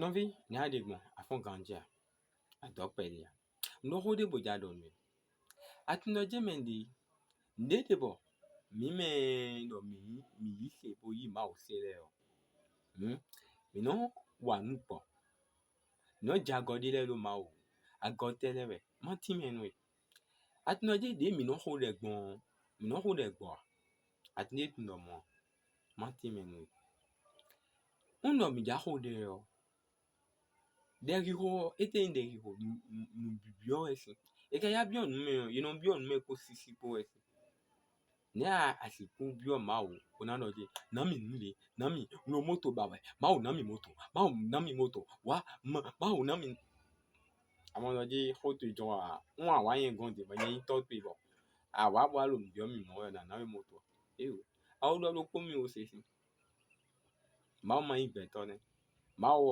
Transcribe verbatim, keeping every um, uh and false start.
Nɔví, nɛ̌ a ɖe gbɔn? A fɔ́n ganjí a? A dɔ̌ kpɛɖé a? Un ɖɔ xó ɖé bó jɛ ɖɔ nú we. Atin ɖɔ jɛ́n mɛ ɖe, nǔɖé ɖe bɔ mǐ mɛ ɖɔ mǐ mǐ yí se bó yí Mawu se lɛ́ɛ ɔ́, hǔn, mǐ nɔ́ wa nǔ gbɔ. Mǐ nɔ́ jɛ agɔ ɖé lɛ́ɛ ɖó Mawu. Agɔ tɛ́ lɛ́ɛ wɛ? Má tínmɛ nú we. Atin ɖɔ jɛ́n ɖě mǐ nɔ́ xo ɖɛ gbɔn ɔ́, mǐ nɔ́ xo ɖɛ gbɔ a? Atin ɖé tunwun ɖɔ mɔ̌ a? Má tínmɛ nú we. Un ɖɔ mǐ jǎ xo ɖɛ ɔ́, ɖɛxixo ɔ́, étɛ́ nyí ɖɛxixo? Nǔ nǔ nǔ byɔ́ wɛ sín. È ka yá byɔ́ nǔ mɛ ɔ́, è nɔ byɔ́ nǔ mɛ kpó sísí kpó wɛ sín. Nɛ̌ a sixú byɔ́ Mawu bó ná ɖɔ jí, nǎ mì nǔɖé, nǎ mì un ɖo moto ba wɛ, Mawu nǎ mì moto, Mawu nǎ mì moto, wá Mawu nǎ mì. Amɔ ɖɔ jí xó towe jɔ́n wá, un awǎ nyɛ gɔ́n din bɔ nyɛ nyí tɔ́ towe bɔ awǎ bɔ a ɖo nǔ byɔ́ mì mɔ̌ wɛ nǎ ná mì moto. Éyo, awu ɖɔ ɖokpó mì wo se sín. Mawu ma nyí gbɛtɔ́ nɛ́. Mawu